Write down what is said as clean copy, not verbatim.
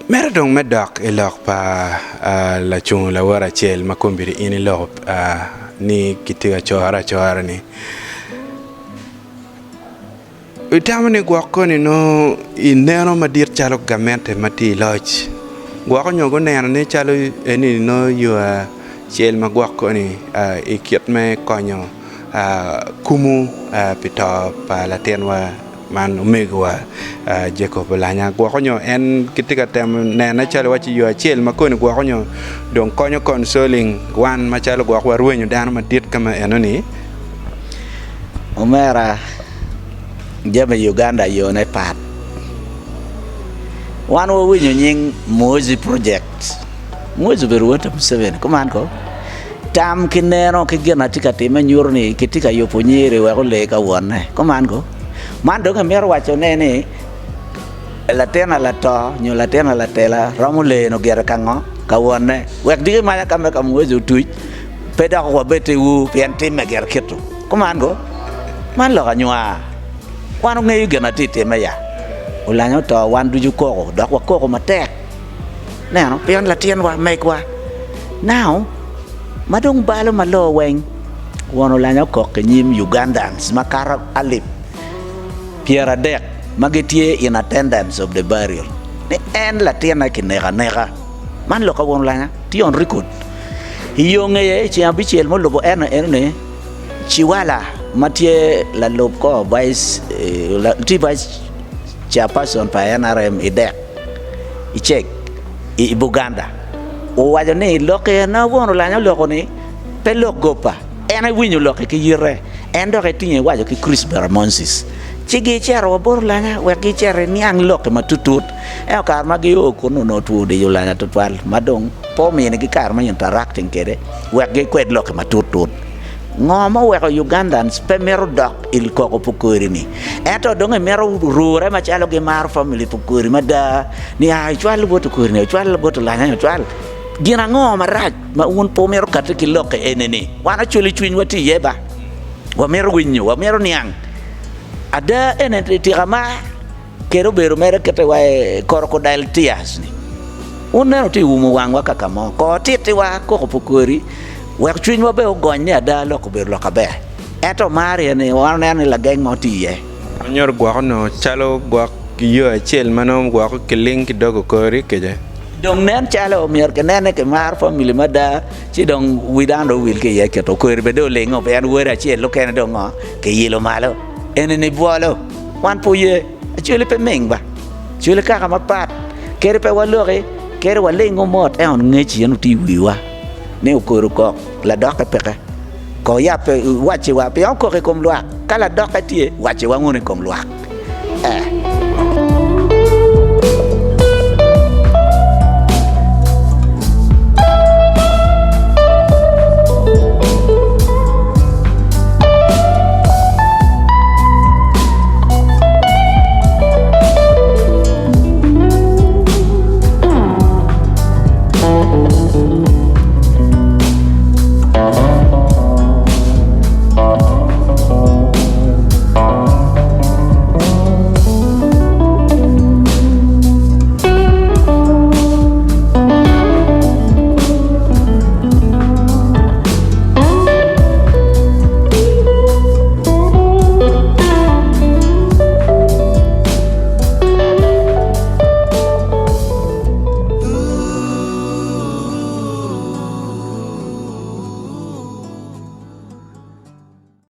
Mere dong me dok i lok pa lacungo lawote acel ma kombeddi in iloko ni kitye ka core acora ni, itamo ni gwok koni nongo ineno madit calo gamente ma tye i loc gwoko nyo guneno ni calo eni nongo yo acel ma gwok koni i kit me konyo kumu pi to pa latinwa Man omegiwa Jacob Olanya gwoko nyo en gitye ka temo nene calo iwaci yo acel ma koni gwoko nyo dong konyo consoling wan macalo gwok warwenyo dano madit ka ma enoni. Omera jami i Uganda yone pat. Wan wawinyo nying Muhoozi project. Muhoozi obedo wod pa Museveni kuman ko? Tam ki neno ki gin ma tye ka timme nyuto ni kitye ka yubo nyiri wek ole ka wonne. Kuman ko? Man dong imito wacone ni latin lato nyo latin latela romo leno gire ka ngo? Ka wonne. Wek diki maca ka me ka Muhwezi otuc pe dok wabed i ur pien timme gire kito. Kuman ko? Man lok anywar. Wan ongeyo gin ma tye ka timme ya. Olanya oto wan ducu koko dok wakoko matek. Neno, pien latinwa, megwa. Now, ma dong balo ma loo weng, won olanya okok i nyim Ugandans makato alip 30 ma gitye in attendance of the burial ni en latinne kineko aneka. Man lok pa won olanya tye on record. I yo ngeye i ceng abicel mulubo en enoni, Chiwala ma tye lalub kor vice, tye vice chairperson pa NRM i dek, i cek i Buganda owaco ni lok ena won Olanya oloko ni pe lok gopa en ewinyo lokke ki yite en dok etinge ewaco ki Chris Beramonsis ci gicito wa bot Olanya wek gicit eniang lokke matutut ento kare ma gio kunu onongo two odiyo Olanya tutwal ma dong pe ominigi kare me interacting kwede wek gikwed lokke matutut. Ngo ma oweko Ugandans pe mito dok i koko pu kori ni? Ento dong imito rure macalo gimaro family pu kori mada ni aa icwal bot okori ni ocwal bot olanya ni ocwal. Gin ango marac ma wun pe wumito kati ki lokke eni ni? Wan Acholi cwinywa tye iye ba. Wamito winyo, wamito niang. Ada eni tika mar? Kede obedo mere kite wa i crocodile tears ni. Wun neno wutye umo wangwa kaka mo. Kor tittiwa koko pu kori wek cwinywa bene ogony ni ada lok obedo lok aber. Ento mar aye ni wan waneno ni lageng mo tye iye. Onyuto gwok onongo calo gwok yo acel ma nongo gwoko kiling ki dog okori kece. Dong nen calo omyero kinen ni kimaro famili mada ci dong wi dano dong owil ki iye kit okori bene dong olingo pien wode acel okene dong ngo kiyilo malo. Eni ni bwolo. Wan pe oye, Acholi pe ming ba. Acholi kaka mapat, kadi pe waloki, kadi walingo mot ento ngec yen otye i wiwa ni okodo kok ladokke peke. Ko yabbe wacciwa pingo okok i kom lwak? Ka ladokke tye, wacciwa wunu i kom lwak. Eh.